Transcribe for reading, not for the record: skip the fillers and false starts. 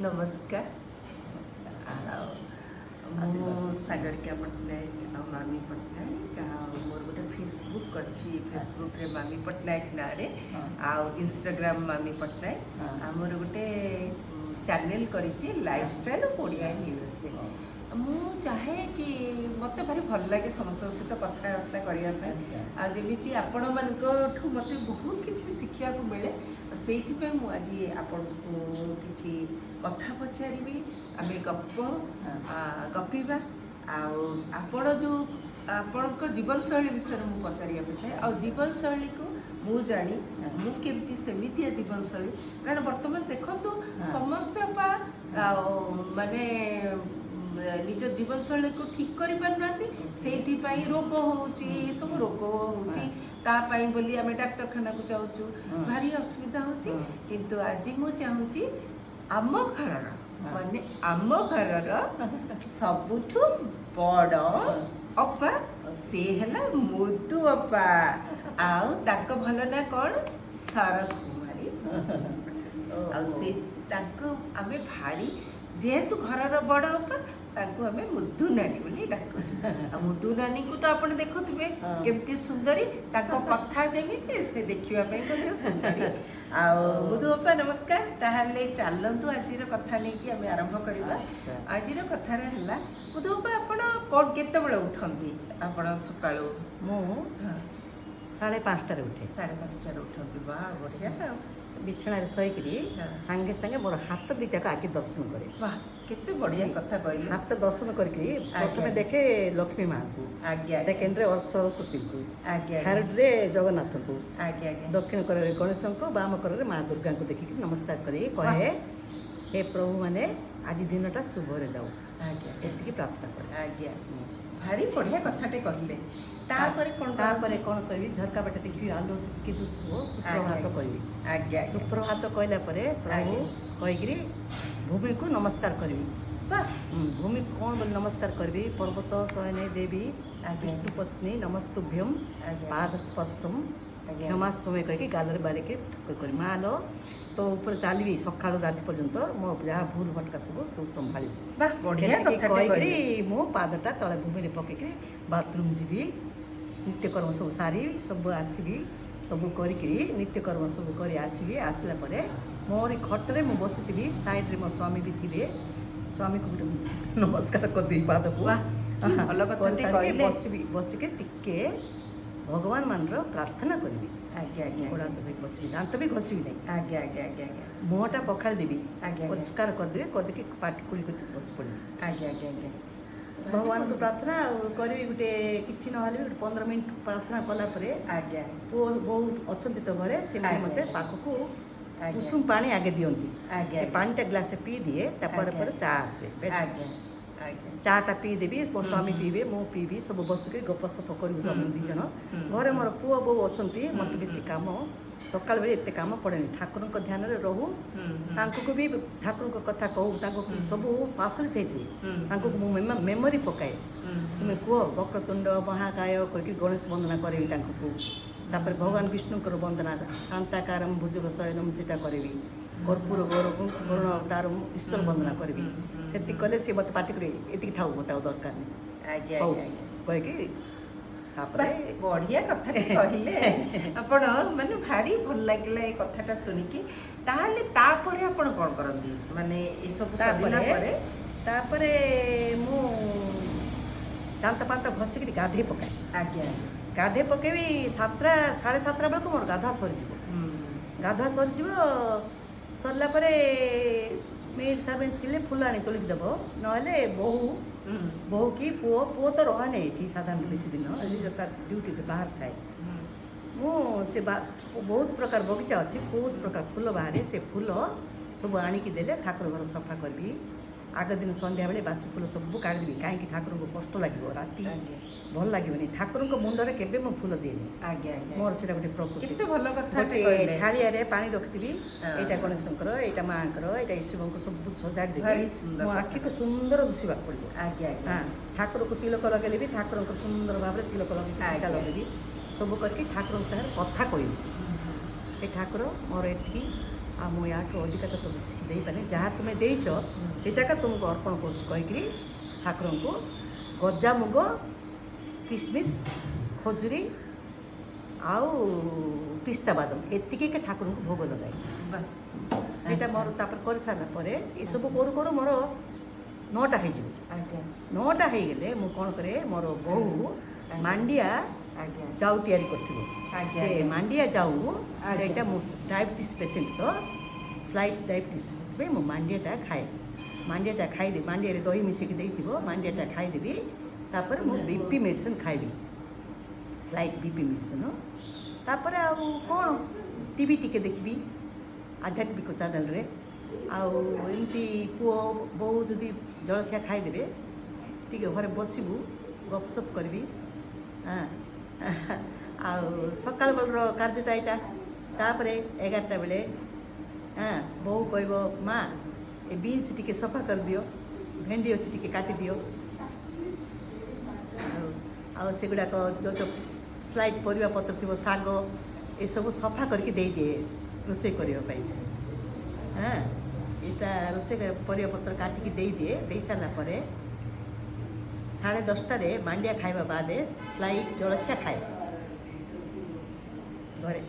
ନମସ୍କାର। ଆଉ ମୁଁ ସାଗରିକା ପଟ୍ଟନାୟକ ଆଉ ମାମି ପଟ୍ଟନାୟକ। ଆଉ ମୋର ଗୋଟେ ଫେସବୁକ୍ ଅଛି, ଫେସବୁକ୍ରେ ମାମି ପଟ୍ଟନାୟକ ନାଁରେ ଆଉ ଇନଷ୍ଟାଗ୍ରାମ ମାମି ପଟ୍ଟନାୟକ। ଆଉ ମୋର ଗୋଟେ ଚ୍ୟାନେଲ୍ କରିଛି, lifestyle of Odia in USA. ମୁଁ ଚାହେଁ କି ମୋତେ ଭାରି ଭଲ ଲାଗେ ସମସ୍ତଙ୍କ ସହିତ କଥାବାର୍ତ୍ତା କରିବା ପାଇଁ। ଆଉ ଯେମିତି ଆପଣମାନଙ୍କଠୁ ମୋତେ ବହୁତ କିଛି ବି ଶିଖିବାକୁ ମିଳେ, ଆଉ ସେଇଥିପାଇଁ ମୁଁ ଆଜି ଆପଣଙ୍କୁ କିଛି କଥା ପଚାରିବି। ଆମେ ଗପିବା। ଆଉ ଆପଣ ଯେଉଁ ଆପଣଙ୍କ ଜୀବନଶୈଳୀ ବିଷୟରେ ମୁଁ ପଚାରିବା ପାଇଁ ଚାହେଁ। ଆଉ ଜୀବନଶୈଳୀକୁ ମୁଁ ଜାଣି ମୁଁ କେମିତି ସେମିତିଆ ଜୀବନଶୈଳୀ, କାରଣ ବର୍ତ୍ତମାନ ଦେଖନ୍ତୁ ସମସ୍ତେ ଅପା ଆଉ ମାନେ ନିଜ ଜୀବନଶୈଳୀକୁ ଠିକ୍ କରିପାରୁନାହାନ୍ତି। ସେଇଥିପାଇଁ ରୋଗ ହେଉଛି, ଏସବୁ ରୋଗ ହେଉଛି, ତା ପାଇଁ ବୋଲି ଆମେ ଡାକ୍ତରଖାନାକୁ ଯାଉଛୁ, ଭାରି ଅସୁବିଧା ହେଉଛି। କିନ୍ତୁ ଆଜି ମୁଁ ଚାହୁଁଛି ଆମ ଘରର, ମାନେ ଆମ ଘରର ସବୁଠୁ ବଡ଼ ଅପା, ସେ ହେଲା ମୁଦୁ ଅପା। ଆଉ ତାଙ୍କ ଭଲ ନାଁ କ'ଣ? ଶରତ କୁମାରୀ। ଆଉ ସେ ତାଙ୍କୁ ଆମେ ଭାରି, ଯେହେତୁ ଘରର ବଡ଼ ଅପା, ତାଙ୍କୁ ଆମେ ମୁଦୁ ନାନୀ ବୋଲି ଡାକୁଛୁ। ଆଉ ମୁଦୁ ନାନୀଙ୍କୁ ତ ଆପଣ ଦେଖୁଥିବେ କେମିତି ସୁନ୍ଦରୀ, ତାଙ୍କ କଥା ଯେମିତି, ସେ ଦେଖିବା ପାଇଁ ମଧ୍ୟ ସୁନ୍ଦରୀ। ଆଉ ମୁଦୁ ଅପା, ନମସ୍କାର। ତାହେଲେ ଚାଲନ୍ତୁ, ଆଜିର କଥା ନେଇକି ଆମେ ଆରମ୍ଭ କରିବା। ଆଜିର କଥାରେ ହେଲା, ମୁଦୁ ଅପା, ଆପଣ କ'ଣ କେତେବେଳେ ଉଠନ୍ତି ଆପଣ ସକାଳୁ? ମୁଁ 5:30ରେ ଉଠେ। 5:30ରେ ଉଠନ୍ତି, ବା ବଢ଼ିଆ। ଆଉ ବିଛଣାରେ ଶୋଇକିରି ସାଙ୍ଗେ ସାଙ୍ଗେ ମୋର ହାତ ଦୁଇଟାକୁ ଆଗେ ଦର୍ଶନ କରେ। ବାহ, କେତେ ବଢ଼ିଆ କଥା କହିଲେ। ହାତ ଦର୍ଶନ କରିକିରି ପ୍ରଥମେ ଦେଖେ ଲକ୍ଷ୍ମୀ ମାଙ୍କୁ, ସେକେଣ୍ଡରେ ସରସ୍ୱତୀଙ୍କୁ, ଥାର୍ଡରେ ଜଗନ୍ନାଥଙ୍କୁ, ଆଜ୍ଞା ଆଜ୍ଞା ଦକ୍ଷିଣ କରରେ ଗଣେଶଙ୍କୁ, ବାମ କରରେ ମା ଦୁର୍ଗାଙ୍କୁ ଦେଖିକି ନମସ୍କାର କରି କହେ, ହେ ପ୍ରଭୁ ମାନେ, ଆଜି ଦିନଟା ଶୁଭରେ ଯାଉ। ଏତିକି ପ୍ରାର୍ଥନା କରେ। ଆଜ୍ଞା, ଭାରି ବଢ଼ିଆ କଥାଟେ କହିଲେ। ତାପରେ କ'ଣ? ତାପରେ କ'ଣ କରିବି? ଝରକା ବାଟେ ଦେଖିବି, ଆଲୁଅ ଟିକେ ଦୁଶୁଥିବ, ସୁପ୍ରଭାତ କହିବି। ଆଜ୍ଞା ଆଜ୍ଞା ସୁପ୍ରଭାତ କହିଲା ପରେ ପ୍ରଭୁ କହିକିରି ଭୂମିକୁ ନମସ୍କାର କରିବି। ଭୂମି କ'ଣ ବୋଲି ନମସ୍କାର କରିବି? ପର୍ବତ ଶୟନେ ଦେବୀ ବିଷ୍ଣୁ ପତ୍ନୀ ନମସ୍ତୁଭ୍ୟମ୍ ପାଦ ସ୍ପର୍ଶମ୍ କ୍ଷମା ସ୍ୱମେ କହିକି ଗାଲରେ ବାଡ଼ିକି ଠୁକୁର କରିବି। ମା ଲୋ, ତୋ ଉପରେ ଚାଲିବି ସକାଳୁ ରାତି ପର୍ଯ୍ୟନ୍ତ, ମୋ ଯାହା ଭୁଲ ଭଟକା ସବୁ ତୁ ସମ୍ଭାଳିବୁ। ବାহ, ବଢ଼ିଆ ଏତିକି କଥାଟେ କହିକିରି କହିଲେ। ମୁଁ ପାଦଟା ତଳେ ଭୂମିରେ ପକେଇକିରି ବାଥରୁମ୍ ଯିବି, ନିତ୍ୟକର୍ମ ସବୁ ସାରି ସବୁ ଆସିବି। ସବୁ କରିକିରି ନିତ୍ୟକର୍ମ ସବୁ କରି ଆସିବି। ଆସିଲା ପରେ ମୋରି ଖଟରେ ମୁଁ ବସିଥିବି, ସାଇଡ଼ରେ ମୋ ସ୍ୱାମୀ ବି ଥିବେ। ସ୍ୱାମୀକୁ ଗୋଟେ ନମସ୍କାର କରିଦେବି ପାଦକୁ। ବାଃ, କି ଭଲ କଥାଟେ କରିସାରିକି କହିଲେ। ବସିବି। ବସିକି ଟିକେ ଭଗବାନ ମାନର ପ୍ରାର୍ଥନା କରିବି। ଆଜ୍ଞା ଆଜ୍ଞା ଗୋଡ଼ ହାତ ଧୋଇକି ବସିବି, ଦାନ୍ତ ବି ଘଷିବି ନାହିଁ। ଆଜ୍ଞା ଆଜ୍ଞା ଆଜ୍ଞା ଆଜ୍ଞା ମୁହଁଟା ପଖାଳି ଦେବି, ଆଜ୍ଞା ଆଜ୍ଞା ପରିଷ୍କାର କରିଦେବି, କରିଦେଇକି ପାଟି କୁଳି କରିକି ବସି ପଡ଼ିବି। ଆଜ୍ଞା ଆଜ୍ଞା ଆଜ୍ଞା ଭଗବାନଙ୍କୁ ପ୍ରାର୍ଥନା ଆଉ କରିବି। ଗୋଟେ କିଛି ନହେଲେ ବି ଗୋଟେ 15 ମିନିଟ୍ ପ୍ରାର୍ଥନା କଲା ପରେ ପୁଅ ବୋହୂ ଅଛନ୍ତି ତ ଘରେ, ସେମାନେ ମୋତେ ପାଖକୁ ଉଷୁମ ପାଣି ଆଗେ ଦିଅନ୍ତି। ସେ ପାଣିଟା ଗ୍ଲାସେ ପିଇ ଦିଏ, ତାପରେ ପରେ ଚା ଆସେ। ଆଜ୍ଞା ଆଜ୍ଞା ଚାଟା ପିଇଦେବି, ମୋ ସ୍ୱାମୀ ପିଇବେ, ମୁଁ ପିଇବି, ସବୁ ବସିକରି ଗପ ସପ କରିବୁ ଆମେ ଦୁଇ ଜଣ। ଘରେ ମୋର ପୁଅ ବୋହୂ ଅଛନ୍ତି, ମୋତେ ବେଶୀ କାମ ସକାଳ ବେଳେ ଏତେ କାମ ପଡ଼େନି। ଠାକୁରଙ୍କ ଧ୍ୟାନରେ ରହୁ, ହୁଁ ହୁଁ ତାଙ୍କୁ ବି ଠାକୁରଙ୍କ କଥା କହୁ। ତାଙ୍କୁ ସବୁ ପାଶୋରି ଦେଇଥିବେ, ତାଙ୍କୁ ମୁଁ ମେମୋରି ପକାଏ। ତୁମେ କୁହ ବକ୍ରତୁଣ୍ଡ ମହାକାୟ କହିକି ଗଣେଶ ବନ୍ଦନା କରିବି ତାଙ୍କୁ। ତାପରେ ଭଗବାନ ବିଷ୍ଣୁଙ୍କର ବନ୍ଦନା, ଶାନ୍ତାକାରମ ଭୁଜଗ ଶୟନମ, ସେଇଟା କରିବି। କର୍ପୂର ଗୌରବ କରୁଣ ତାର ଈଶ୍ୱର ବନ୍ଦନା କରିବି। ସେତିକି କଲେ ସିଏ ମୋତେ ପାଟି କରିବେ, ଏତିକି ଥାଉ, ମୋତେ ଆଉ ଦରକାର ନାହିଁ। ହଉ କହିକି ତାପରେ ବାଃ, ବଢ଼ିଆ କଥାଟେ କହିଲେ ଆପଣ। ମାନେ ଭାରି ଭଲ ଲାଗିଲା ଏ କଥାଟା ଶୁଣିକି। ତାହେଲେ ତାପରେ ଆପଣ କ'ଣ କରନ୍ତି? ମାନେ ଏସବୁ ସରିଲା ତାପରେ ପରେ? ତାପରେ ମୁଁ ଦାନ୍ତ ଫାନ୍ତ ଘଷିକିରି ଗାଧେଇ ପକାଏ। ଆଜ୍ଞା ଆଜ୍ଞା ଗାଧେଇ ପକେଇବି, 7ଟା 7:30 ବେଳକୁ ମୋର ଗାଧୁଆ ସରିଯିବ। ଗାଧୁଆ ସରିଯିବ। ସରିଲା ପରେ ମେଡ୍ ସର୍ଭେଣ୍ଟ ଥିଲେ ଫୁଲ ଆଣି ତୋଳିକି ଦେବ, ନହେଲେ ବୋହୂ ବୋହୂ କି ପୁଅ। ପୁଅ ତ ରହେନି ଏଠି ସାଧାରଣ ବେଶୀ ଦିନ, ତା ଡ୍ୟୁଟି ବାହାରେ ଥାଏ। ମୁଁ ସେ ବହୁତ ପ୍ରକାର ବଗିଚା ଅଛି, ବହୁତ ପ୍ରକାର ଫୁଲ ବାହାରେ। ସେ ଫୁଲ ସବୁ ଆଣିକି ଦେଲେ ଠାକୁର ଘର ସଫା କରିବି। ଆଗ ଦିନ ସନ୍ଧ୍ୟାବେଳେ ବାସି ଫୁଲ ସବୁ କାଢ଼ିଦେବି, କାହିଁକି ଠାକୁରଙ୍କୁ କଷ୍ଟ ଲାଗିବ ରାତି, ଭଲ ଲାଗିବନି। ଠାକୁରଙ୍କ ମୁଣ୍ଡରେ କେବେ ମୁଁ ଫୁଲ ଦିଏନି। ଆଜ୍ଞା ଆଜ୍ଞା ମୋର ସେଇଟା ଗୋଟେ ପ୍ରକୃତି। କେତେ ଭଲ କଥାଟେ ଗୋଟେ କହିଲେ। ଥାଳିଆରେ ପାଣି ରଖିଥିବି। ଏଇଟା ଗଣେଶଙ୍କର, ଏଇଟା ମାଆଙ୍କର, ଏଇଟା ଶିବଙ୍କ, ସବୁ ସଜାଡ଼ି ଦେବି। ଭାରି ସୁନ୍ଦର ମୋ କଥା। ଆଖିକୁ ସୁନ୍ଦର ଦିଶିବାକୁ ପଡ଼ିବ। ଆଜ୍ଞା ଆଜ୍ଞା ହଁ, ଠାକୁରକୁ ତିଲକ ଲଗେଇଲେ ବି ଠାକୁରଙ୍କର ସୁନ୍ଦର ଭାବରେ ତିଲକ ଲଗେଇକି ଚିତା ଲଗେଇବି। ସବୁ କରିକି ଠାକୁରଙ୍କ ସାଙ୍ଗରେ କଥା କହିବି। ଏ ଠାକୁର, ମୋର ଏତିକି, ଆଉ ମୁଁ ୟାଠୁ ଅଧିକା ତ ତମକୁ କିଛି ଦେଇପାରିନି, ଯାହା ତୁମେ ଦେଇଛ ସେଇଟାକା ତୁମକୁ ଅର୍ପଣ କରୁଛି କହିକିରି ଠାକୁରଙ୍କୁ ଗଜାମୁଗ, କିସମିସ୍, ଖଜୁରୀ ଆଉ ପିସ୍ତା ବାଦାମ ଏତିକି ଏକା ଠାକୁରଙ୍କୁ ଭୋଗ ଲଗାଏ। ସେଇଟା ମୋର। ତାପରେ କରିସାରିଲା ପରେ ଏସବୁ କରୁ କରୁ ମୋର 9ଟା ହେଇଯିବ। 9ଟା ହେଇଗଲେ ମୁଁ କ'ଣ କରେ, ମୋର ବୋହୂ ମାଣ୍ଡିଆ ଜାଉ ତିଆରି କରିଥିବ। ସେ ମାଣ୍ଡିଆ ଜାଉ ସେଇଟା ମୁଁ ଡାଇବେଟିସ୍ ପେସେଣ୍ଟ ତ, ସ୍ଲାଇଟ୍ ଡାଇବେଟିସ୍, ସେଥିପାଇଁ ମୁଁ ମାଣ୍ଡିଆଟା ଖାଏ। ମାଣ୍ଡିଆଟା ଖାଇଦେବି, ମାଣ୍ଡିଆରେ ଦହି ମିଶେଇକି ଦେଇଥିବ, ମାଣ୍ଡିଆଟା ଖାଇଦେବି। ତାପରେ ମୁଁ ବିପି ମେଡ଼ିସିନ୍ ଖାଇବି, ସ୍ଲାଇଟ୍ ବିପି ମେଡ଼ିସିନ୍। ତାପରେ ଆଉ କ'ଣ, ଟିଭି ଟିକେ ଦେଖିବି ଆଧ୍ୟାତ୍ମିକ ଚ୍ୟାନେଲରେ। ଆଉ ଏମିତି ପୁଅ ବୋହୂ ଯଦି ଜଳଖିଆ ଖାଇଦେବେ, ଟିକେ ଘରେ ବସିବୁ, ଗପସପ କରିବି। ହଁ, ଆଉ ସକାଳ ବେଳର କାର୍ଯ୍ୟଟା ଏଇଟା। ତାପରେ 11ଟା ବେଳେ, ହଁ, ବୋହୂ କହିବ, ମା, ଏ ବିନ୍ସ ଟିକେ ସଫା କରିଦିଅ, ଭେଣ୍ଡି ଅଛି ଟିକେ କାଟିଦିଅ। ଆଉ ସେଗୁଡ଼ାକ ଯେଉଁ ଯେଉଁ ସ୍ଲାଇଟ୍ ପରିବା ପତ୍ର ଥିବ, ଶାଗ, ଏସବୁ ସଫା କରିକି ଦେଇଦିଏ ରୋଷେଇ କରିବା ପାଇଁ। ହଁ, ଏଇଟା ରୋଷେଇ ପରିବା ପତ୍ର କାଟିକି ଦେଇଦିଏ। ଦେଇ ସାରିଲା ପରେ 10:30ରେ ମାଣ୍ଡିଆ ଖାଇବା ବାଦେ ସ୍ଲାଇଟ୍ ଜଳଖିଆ ଖାଏ ଘରେ।